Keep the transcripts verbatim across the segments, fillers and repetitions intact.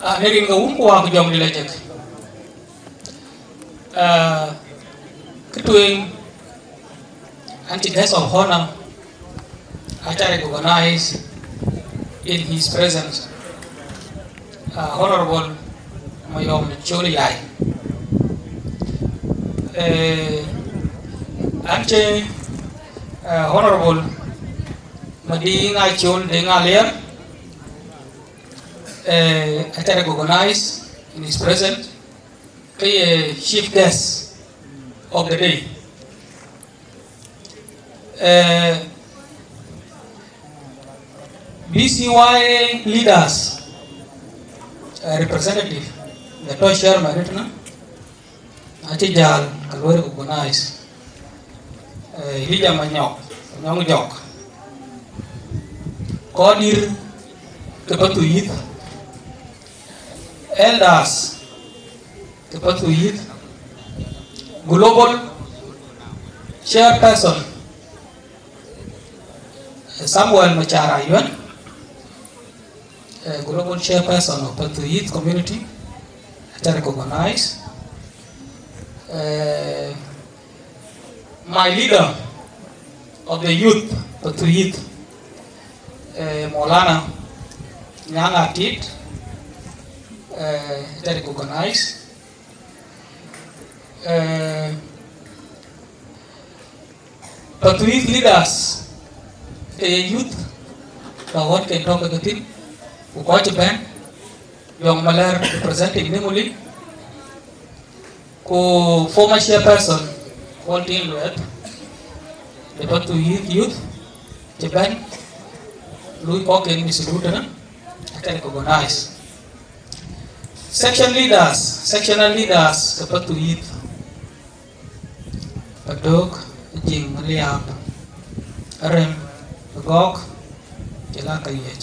Në rin ke Wun ku Wät ku Jɔŋdït Lajik. Ah, kë tueŋ, anti guest of honor aca recognize in his presence, uh, Honorable Mayom Col Yai. Eh, anti, uh, Honorable Madiŋ Acol Deŋ Alier, eh, aca recognize in his presence ke ye chief guest of the day. Eh, B C Y A leaders, eh, representative, the top chairman, it na, acï jäl, ka luɔi recognize. Eh, Elijah Manyok, Manyok Jok. Kɔc dït ke Pathuyith. Elders ke Pathuyith. Global chairperson, eh, Samuel Machar Ayuen, eh, global chairperson of Pathuyith community, aca recognize. Eh, my leader of the youth, Pathuyith, eh, Maulana Nyaŋ Atit, eh, aca recognize. Eh, Pathuyith leaders, ke ye youth, ka ɣɔn ke tɔ̈ ke thïn, ku kɔc cï bɛ̈n, Jɔŋ Malɛr representing Nimule, ku former chairperson, Paul Tin Lueth, the Pathuyith youth, cï bɛ̈n, lui kɔc ke institute na, aca recognize. Section leaders, sectional leaders, ke Pathuyith. Padok, Jiŋ, Liap, Arem, Gɔk, jɔl a Kayiëc.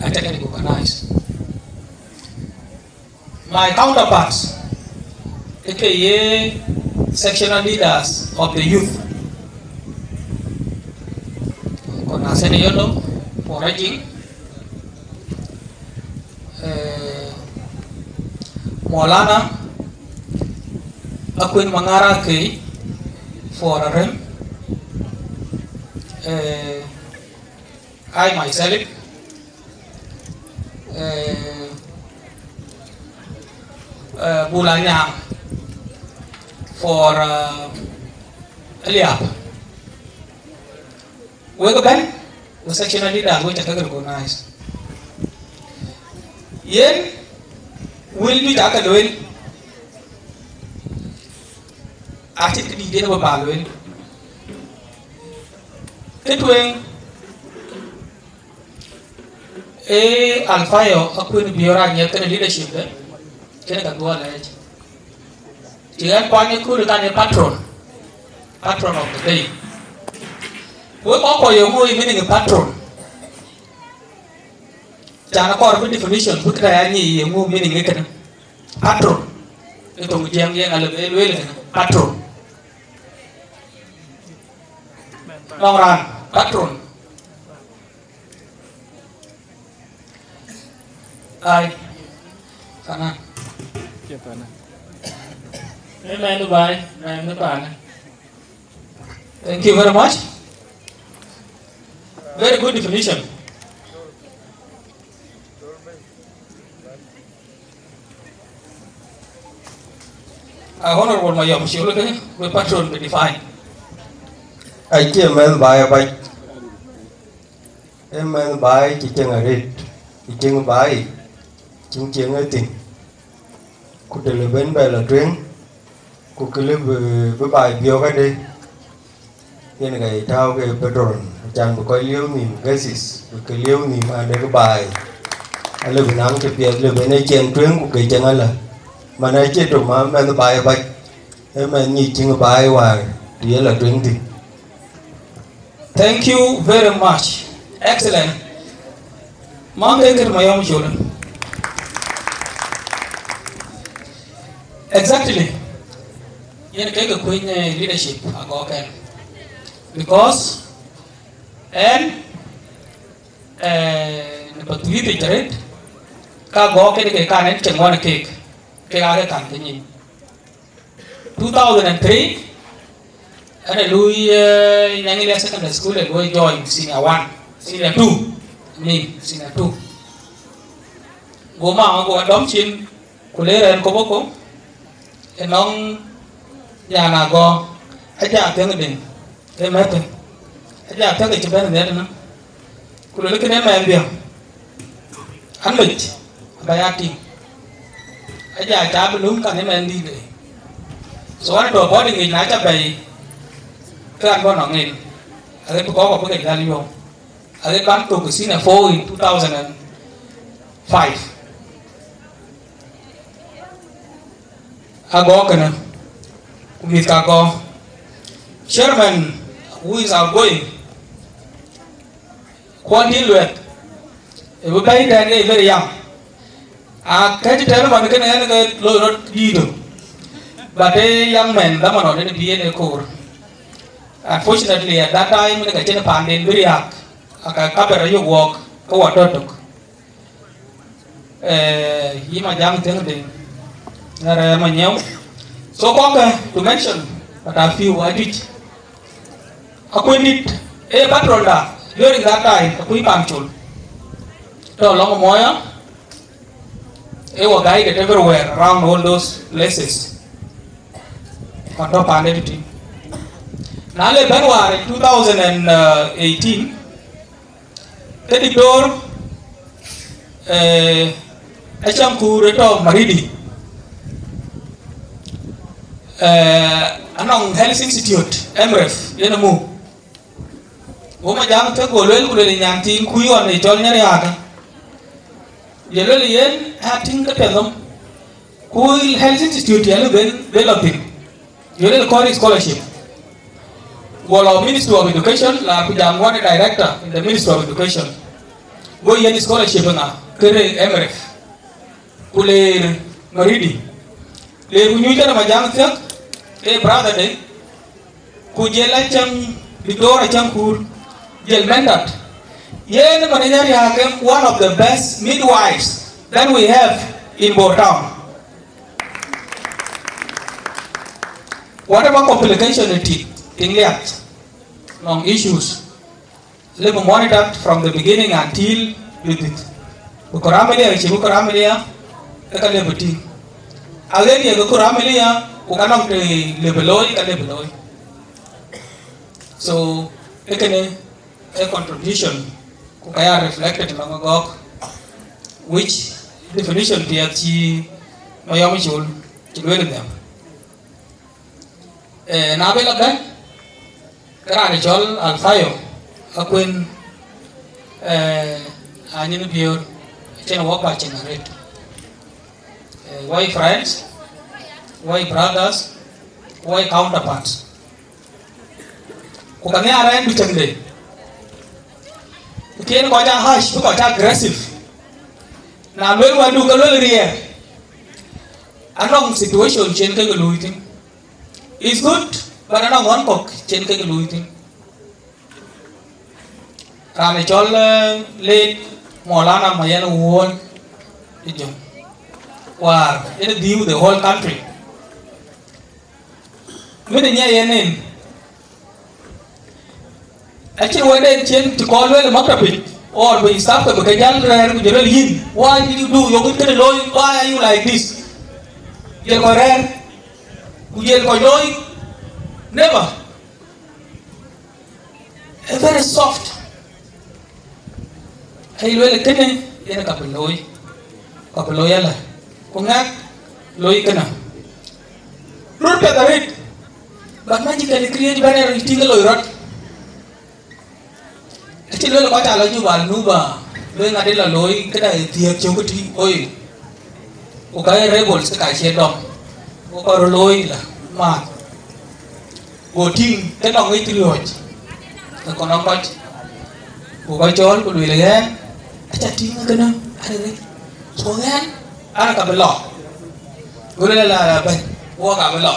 Aca ke recognize. My counterparts, ke ye sectional leaders of the youth. Kɔn a sɛn yɔn dɔm, Pɔr Ajiŋ, eh, Maulana Akuën Maŋar Akei for Arem, eh, I myself, eh, eh, Bul Anyaŋ for, eh, Liap. Wek ëbɛ̈n, we sectional leaders, we ca ke recognize. Yen, wël juëc aca ke lueel, acïn kë dït yen bï ba lueel. Kë tueŋ, ee Alphayo Akuën Biɔr Anyieth kënë leadership de, kënë ka dhuɔl lɛɛc. Cï ɣɛn kuany ë kööl kan ë patron, patron of the day. Wek kɔc kɔc ye ŋö meaning ë patron? Can akɔɔr bï definition bï këda ya nyic ye ŋö meaning ë kënë. Patron. Ë thoŋ Jiëŋ yen alë bë lueel kënë. Patron. Nɔŋ raan. Patron. Ai. Panan. Cie panan. Ë mɛnh baai, mɛnh panan. Thank you very much. Very good definition. Uh, Honorable Mayom Col, okay, we patron be defined. Acie mɛnh baai abac. Ee mɛnh baai cï cieŋ arëët, cï cieŋ baai, cï cieŋ ë thïn. Ku të lë bɛ̈n bɛ lɔ tueŋ, ku kë lë bï, bï baai biɔ̈ɔ̈k adë, yen ka ye tääu ke patron, acan bï kɔc liëu nhïïm, guests, bï ke liëu nhïïm adë ke baai. Alë bï naŋ të piɛth lë bɛ̈n ë cieŋ tueŋ ku ke cieŋ alä. Man acie tök, ma mɛnh baai abac, ee mɛnh nyic cieŋ baai wäär të ye lɔ tueŋ thïn. Thank you very much. Excellent. Maŋ ke kët Mayom Col. Exactly. Yen ke ke kuëny, eh, leadership agɔk ɛn. Because ɛn, eh, në Pathuyith yic arëët, Ka gɔɔk kën ke kan en cï ŋuɔn keek, kek aake kan ke nyin. Two thousand and three, ɣɛn ë lui, eh, Nyanyilia Secondary School, ë lui join senior one, senior two, ni senior two. Go ma go adɔm cin, ku le rɛn Koboko, ë nɔŋ nyan agɔ, aja piɛŋ dïŋ, ë mɛ̈thë, aja piɛŋ cï bɛ̈n nhiɛ̈t ënɔm. Ku luel kënë mɛnhdiɛ̈, an mec aba ya tïŋ, aja ca bï löm kan ë mɛnhdïït de. So an tɔ boarding yic, na ca bɛ̈i, ke an bɔ̈ nɔŋ en, aɣet bï kɔ̈k abï ke jäl yɔ̈ɔ̈m, aɣet ban thök senior four in two thousand and five. Agɔɔk kënë, ku mïth ka gɔɔk. Chairman, who is outgoing, Kuɔn Dït Lueth, ë bï bɛ̈i tɛ̈n ke very young. A kɛ̈c tɛ̈n man kënë ɣɛn ke loi rɔt dïït, but ë young man, dhaman ɣɔn en bï en ë koor. Unfortunately, at that time, në ka cïn paanden bï riääk, aka kaber ayök wɔɔk, ke wɔ tɔ̈ tök. Eh, yï Majäŋ Thiëŋ Dïŋ, na rɛ̈ɛ̈r Manyiëëu. So kɔ̈kkë, to mention but a few, ajuëc. Akuëndït, eh, patrolda, during that time, akuëny Pancol. Tɔ̈ lɔŋ Moya, eh, were guided everywhere around all those places. Kɔn tɔ̈ pande tïtï. Na le bɛ̈n wäär in two thousand and eighteen, ke Diktor, eh, Acaŋ Kuur ë tɔ̈ Maridi, eh, anɔŋ Health Institute, EMREF, yen ë muk. Go Majäŋ Thiëŋ go lueel, ku lueel nyan thiin kuc ɣɔn ë cɔl Nyariääk. Ye lueel yen, a tïŋ ke piɛth nhom. Ku Health Institute yen ben, ben lɔ thïn. Ye lueel kɔɔr scholarship. Go lɔ Ministry of Education, la ku jam ɣɔn ë director in the Ministry of Education. Go yen scholarship ŋa, kërë EMREF. Ku leer Maridi. Leer ku nyuc tënë Majäŋ Thiëŋ, ke brother de. Ku jël Acaŋ, Diktor Acaŋ Kuur, jël mentored. Yen ë man ë Nyariääk, one of the best midwives that we have in Bor Town. Whatever complication it is, thing liat, long issues, lëbï monitored from the beginning until with it. Bï kɔɔr amilia, cï bï kɔɔr amilia, ke ka lëbï tïŋ. Aɣet ye ke kɔɔr amilia, ku ka nɔŋ të lëbï looi, ka lëbï looi. So, ee kënë ee contribution, ku ka ya reflected lɔŋ ë gɔɔk, which definition piɛth cï Mayɔm Col cï lueel nhiam. Eh, na bï lɔ bɛ̈n, ke raan cɔl Alphayo Akuën, eh, anyin biöör, acïn wok ba cïn arëët. Eh, why friends, why brothers, why counterparts? Ku ka nhiaar rɛɛn du cäŋde. Ku tiɛɛn kɔc aa harsh, bï kɔc aa aggressive. Na luel wändu ke luel riɛɛr. Anɔŋ situation cïn kek luui thïn. It's good, but anɔŋ ɣɔn kɔ̈k cïn kek luui thïn. Raan ë cɔl, eh, late Maulana Mayen Wuɔl ë Jɔŋ. Waar, yen dhiu the whole country. Min ë nyiɛc yen en. Acïn wɛ̈t en cïn të kɔn lueel ë maktapic, or bï staff ke bï ke jäl rɛ̈ɛ̈r ku jël lueel yïn, why did you do? Yökï kënë looi, why are you like this? Jël kɔc rɛ̈ɛ̈r, ku jël kɔc looi, never. A very soft. Ai lueel kënë, yen ka bï looi, ka bï looi ala. Ku ŋɛk looi kënë. Röt piɛth arëët, but magically create bɛ̈n ë röt tïŋ ke loi rɔt. Acï lueel kɔc aa lɔ Juba, Nuba, lueel ŋadï lɔ looi, këda ë thiëëk cök ë tï, oi. Ku ka ye rebels ka cie dɔm, ku kɔc röt looi la, mat. Go tïŋ, ke nɔŋ ŋic riɔ̈ɔ̈c, ke kɔn nɔŋ kɔc. Ku kɔc cɔɔl, ku lueel ɣɛn, aca tïŋ kënë, arëë. So ɣɛn, an ka bï lɔ. Ku lueel la, la bɛ̈ny, wok abï lɔ.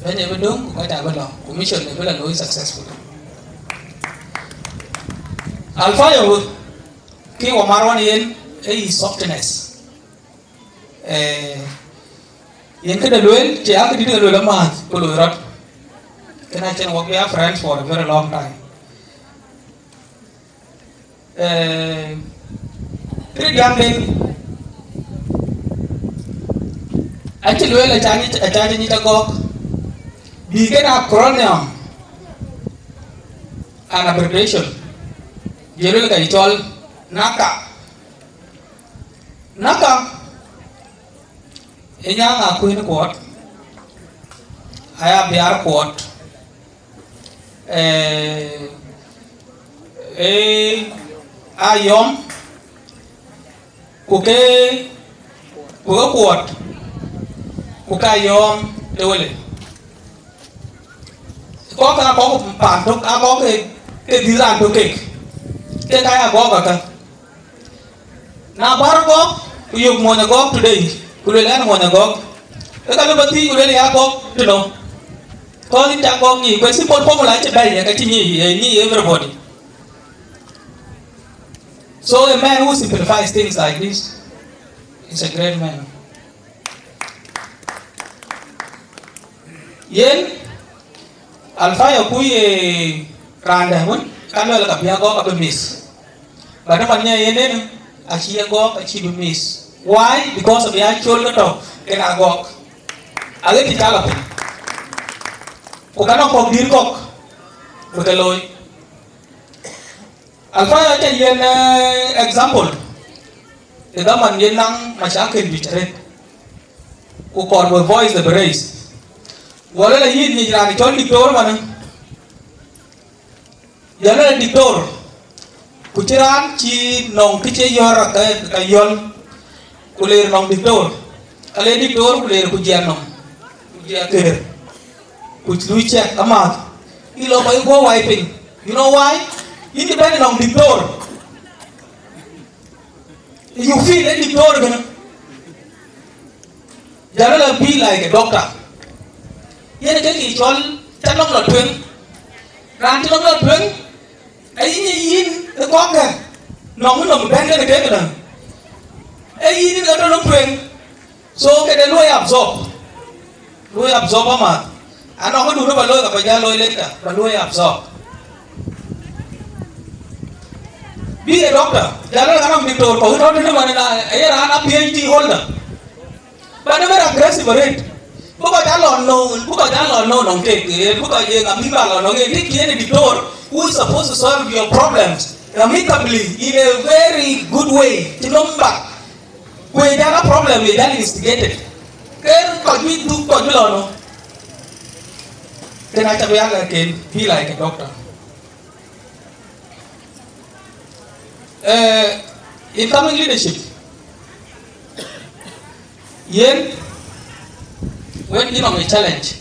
Bɛ̈ny ë bï döŋ, ku kɔc abï lɔ. Ku mission ë bï la looi successful. Alpha ye wut. Kë wɔ mar ɣɔn yen, ee softness. Eh, yen këde lueel, cie akëdït ke lueel amääth ku loi rɔt. Kënë acïn wok bï a friends for a very long time. Eh, këde diäŋden, acï lueel acan nyic, acan nyic agɔk, bï kën acronym, an abbreviation, ye lueel ka ye cɔl NACA. NACA, ë Nyaŋ Akuën Kuɔt, aya Biar Kuɔt, eh, eh, Ayɔm, ku ke, ku ke Kuɔt, ku ke Ayɔm de wele. Kɔk ka kɔk paan tök, a kɔk ke, ke dhil raan tök kek. Kek aya gɔɔk aka. Na bär gɔɔk, ku yök mony agɔɔk today, ku lueel an mony agɔɔk. Ke ka lɔ bä thiëc, ku lueel ya gɔɔk tënɔ. Kɔn ca gɔɔk nyic, ku simple formula cï bɛ̈i, ka cï nyic, eh, nyic everybody. So a man who simplifies things like this is a great man. Yen, Alphayo ku ye raan dɛ̈ wën, ka luɛl ka bï agɔɔk abï miss. But ëmën nya yen en, acï agɔɔk acï bï miss. Why? Because of ya col ke tɔ̈ kën agɔɔk. Aɣet cï cak apiny. Ku ka nɔŋ kɔ̈k dïïr kɔ̈k bï ke looi. Alphayo aca yiɛn, eh, example. Ë dhaman yen naŋ mashakil juëc arëët. Ku kɔɔr bï voice de bï raise. Wala la yïn nyic raan cɔl diktor manë. Jɔl la diktor. Ku cï raan cï nɔŋ kë cï yɔ̈ɔ̈r ka, ka yɔl. Ku leer nɔŋ diktor. Ka le diktor ku leer ku jiɛɛn nɔm. Ku jiɛɛn këër. Ku lui check amääth. Ilo kɔc guɔ wai piny. You know why? Yïn cï bɛ̈n nɔŋ diktor. You feel ë diktor kënë. Jɔl la be like a doctor. Yen ke kë cɔl cä nɔm lɔ tueŋ. Raan cï nɔm lɔ tueŋ, ayï yïn ë kɔ̈kkë. Nɔm nɔm bɛ̈n kënë kek kënë. Ee yïn ë ke tɔ nɔm tueŋ. So këde luɔi absorb. Luɔi absorb amääth. Anɔŋ këdun bä looi ka bä jal looi later, bä luɔi absorb. Be a doctor, jal looi ka nɔŋ diktor kɔ̈u tɔ̈ tënë man, na aye raan a PhD holder. But a very aggressive rate. Buk kɔc a lɔ nou, buk kɔc a lɔ nou nɔŋ kek, eh, buk kɔc ye ŋa bï ba lɔ nɔŋ kek, kek yen diktor who is supposed to solve your problems amicably in a very good way. Cï nɔm bak. Ku ye jal a problem ye jal instigated. Ke kɔc bï dhuk kɔc bï lɔ nɔ. Then aca bï yal ken be like a doctor. Eh, incoming leadership. Yen, when you know a challenge,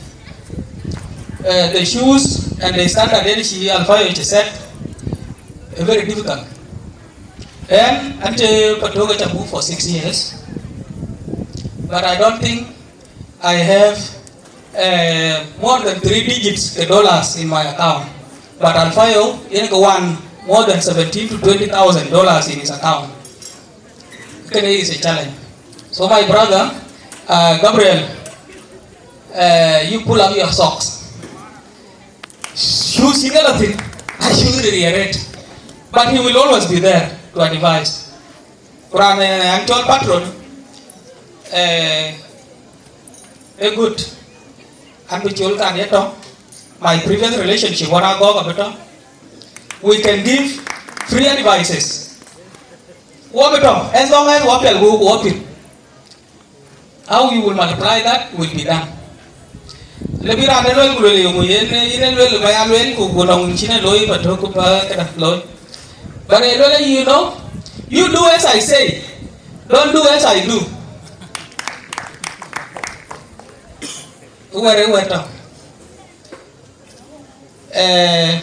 eh, the shoes and the standard energy Alphayo set, eh, very difficult. And until Patoga Chabu for six years, but I don't think I have, uh, more than three digits of dollars in my account. But Alphayo, yen ke one more than seventeen to twenty thousand dollars in his account. Kene is a challenge. So my brother, uh, Gabriel, uh, you pull up your socks. Shoes in anything, I should reiterate. But he will always be there to advise. Ku raan, eh, an cɔl patron, eh, a good. An bï col kan ye tɔŋ. My previous relationship, wan a gɔɔk abï tɔŋ. We can give free advices. Wɔ bï tɔŋ, as long as wɔ piɛl ku wɔ pin. How you will multiply that will be done. Le bï raan de luel ku luel yöŋ yen, yen e luel ba ya luel ku, ku nɔŋ cïn e looi ba tök ku ba këda looi. But e luel, you know, you do as I say, don't do as I do. Wɛr e wɛr tɔ. Eh,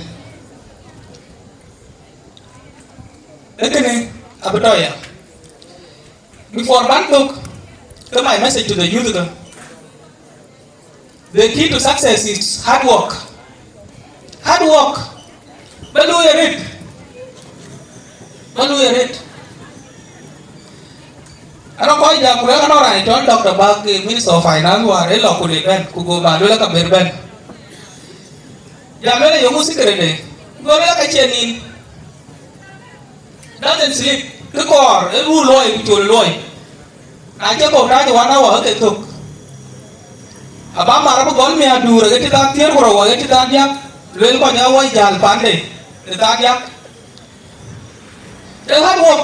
e kënë abï tɔ ya. Before ban thök, ke my message to the youth ke, the key to success is hard work. Hard work. Ba luɔi arët. Ba luɔi arët. Anɔŋ kɔc jam ku lɛ̈k anɔŋ raan cɔl Doctor Bak, eh, Minister of Finance wäär ë lɔ ku le bɛ̈n, ku go ba luel ka ber bɛ̈n. Jam luel yöŋ secret de, go luel ka cien nin. Doesn't sleep, kë kɔɔr, ë ruu luɔi ku col luɔi. Na cï kɔ̈u tac one hour ke thök. Aba mar abï gɔl miäk duur, ke cï thaa thiëër ku rou, ke cï thaa diäk, luel kɔc aa woi jäl pande, ë thaa diäk. Ë hard work.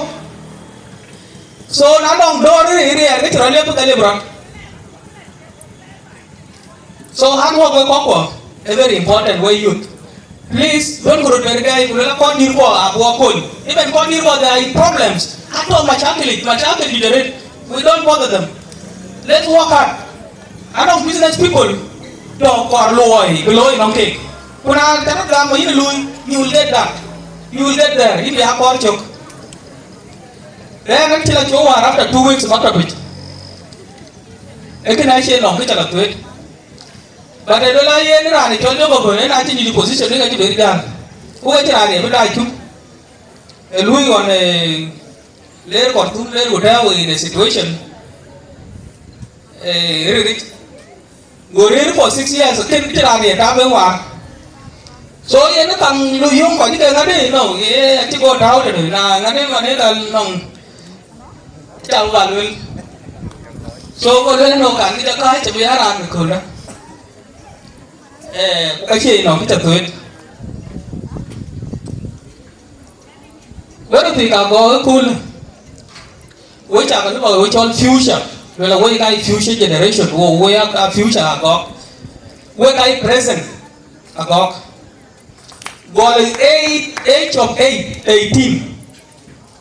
So na nɔŋ dɔ̈ɔ̈r ë riɛɛr, ke cï rɔt lep, ke lep rɔt. So hard work wek kɔckuɔ, a very important way youth. Please, don't go to the guy, ku lëk kɔc dït kuɔ abuɔ kony. Even kɔc dït kuɔ, they are in problems. Atɔ̈ mashakil, mashakil juëc arëët. We don't bother them. Let's work hard. Anɔŋ business people, tɔ̈ kɔɔr luɔi, bï looi nɔŋ keek. Ku na tënë gam yïn luui, you will get that. You will get there. Yïn bï a kɔɔr cök. Then until I show her after two weeks of after which. Ë kënë acie nɔŋ kë cä lɔ thuëët. But ë duël aye në raan ë cɔl Jacob ë na cï nyuc position ë ka cï ber jam. Ku ka cï raan ë bï dac cum. Ë luui ɣɔn ë ler Khartoum, ler ku tääu in a situation ë riric. Go rëër for six years, kën cï raan ë tääu ë waar. So yen ë kaŋ lu yöŋ kɔc ke ŋadë nɔŋ, ye acï go tääu tënë, na ŋadë man ë ka nɔŋ. Cä wal wël. So go luel nɔŋ kan kë jɔ kääc cä bï ya raan ëköölë. Eh, ku ka cie nɔŋ kë cä thuëët. Wek röt thiik agɔɔk ëköölë. Wek cak lëk we cɔl future. Luel wek ka future generation. Wo wek a future agɔɔk. Wek ka present agɔɔk. Gɔl ë eight, age of eight, eighteen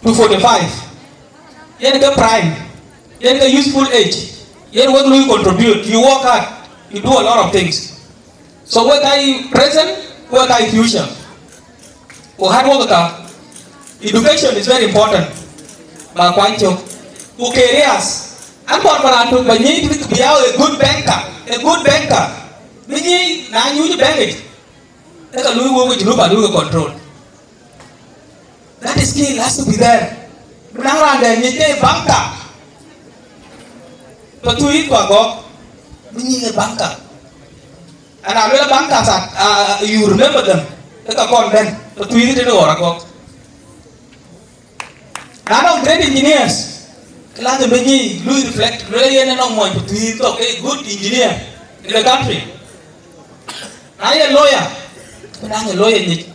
to forty-five. Yen ke prime. Yen ke useful age. Yen wek lui contribute. You work hard. You do a lot of things. So wek ka present, wek ka future. Ku hard work ka. Education is very important. Ba kuany cök. Ku careers. An kɔn paran tuk ba nyic bï a a good banker. A good banker. Bï nyic na nyuc bank ic. Ë ka luui wok ë Junub alui ke control. That skill has to be there. Bï naŋ raan dɛ nyic ke banker. Pathuith ku agɔk. Bï nyic ke banker. Ana luel bankers, uh, you remember them. Ë ka kɔn bɛ̈n. Pathuith tënë ɣɔr agɔk. Na nɔŋ great engineers, ke lazim bï nyic lui reflect, luel yen ë nɔŋ mony ku thuiir thok ke good engineer in the country. Na ye lawyer, ke naŋ ye lawyer nyic.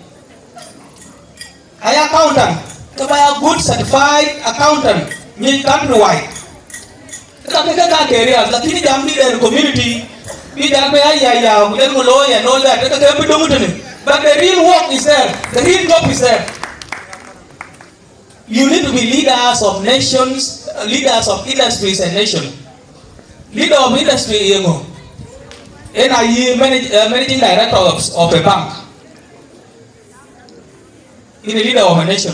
Aye accountant, ke ba ya good certified accountant nyic countrywide. Ke ka ke ka careers, lakini jam dït en community, bï jam bï ya ya ya, ku len ku lawyer and all that, ke ke bï döŋ tënë. But the real work is there, the real job is there. You need to be leaders of nations, leaders of industries and nation. Leader of industry yeŋö? Yen a ye manage, uh, managing director of, of a bank. Yen a leader of a nation.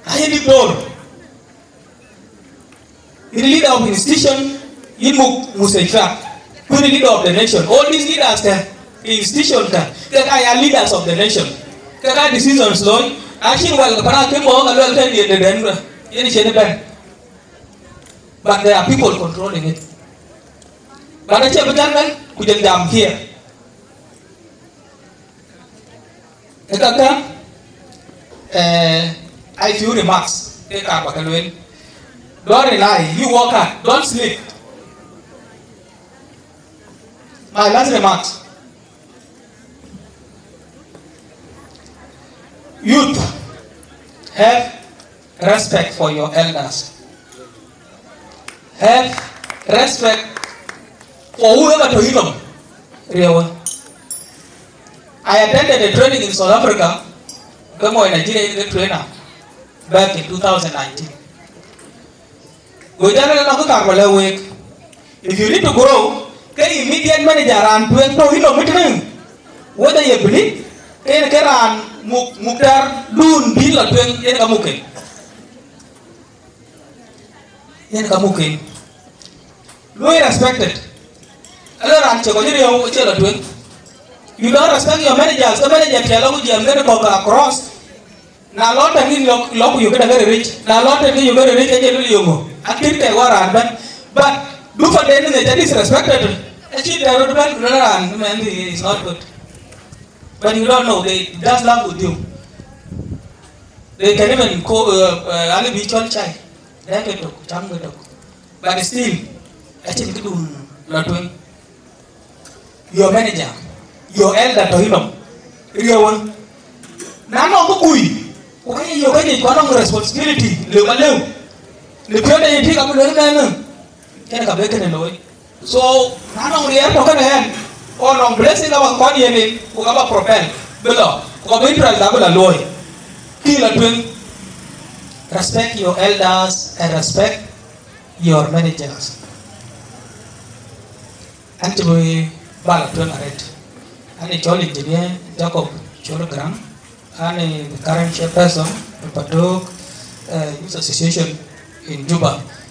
Aye diktor. Yen leader of institution, yen muk mustashfa. Ku yen leader of the nation. All these leaders ka, institution ka, ke ka ya leaders of the nation. Ke ka decisions looi, acïn wal ke para ke mɔ ka luel ke yen de den. Yen cïn bɛ̈n. But there are people controlling it. But acie bï jal bɛ̈n, ku jël jam here. Ë kakë, eh, I few remarks, ke ka ba ke lueel. Don't rely, you work hard, don't sleep. My last remarks. Youth, have respect for your elders. Have respect for whoever to you know. Riɛwë. I attended a training in South Africa. Ke mɔc Nigeria in the trainer back in two thousand nineteen. Go jal ënɔŋ kë kar ba lɛ̈k week. If you need to grow, ke immediate manager raan tueŋ tɔ̈u yï lɔ meeting, whether ye bilip, ke yen ke raan muk, muk tɛ̈r dun bï lɔ tueŋ, yen ka muk ken. Yen ka muk ken. Luɔi respected. Alo raan cï kɔc riɛu cï lɔ tueŋ. You don't respect your managers, ke manager tiɛɛl lɔ ku jiɛɛm kën kɔ̈k across. Na lɔ tɛ̈n yïn lɔ, lɔ ku yök këdäŋ kë riric. Na lɔ tɛ̈n kë yök kë riric, acie luel yöŋö. Akïn kek wär raan bɛ̈n. But du panden ë ca disrespected. Acï dɛ̈ röt bɛ̈n ku lël raan, man, is not good. But you don't know, they just laugh with you. They can even call, uh, uh, alë bï cɔl chai. Dɛ̈ ke tök, cam ke tök. But still, acïn këdun la tueŋ. Your manager, your elder tɔ̈ yïnɔm, riëëu wën. Na nɔŋ bï gui, ku ka ye yök ke nyic ku anɔŋ responsibility lëu ba lëu. Në piɔ̈nde ye tïŋ abï luel mɛnë, kënë ka bï kënë looi. So, na nɔŋ riɛɛr tɔ̈ kënë ɛn, or nɔŋ blessing aba kɔn yen in, ku ka ba propel, bï lɔ, ku ka bï interest abï la looi. Kï la tueŋ, respect your elders and respect your managers. An cï bï bal tueŋ arët. An ë cɔl engineer Jacob Chol Garang, an ë the current chairperson of Patok, uh, Youth Association in Juba.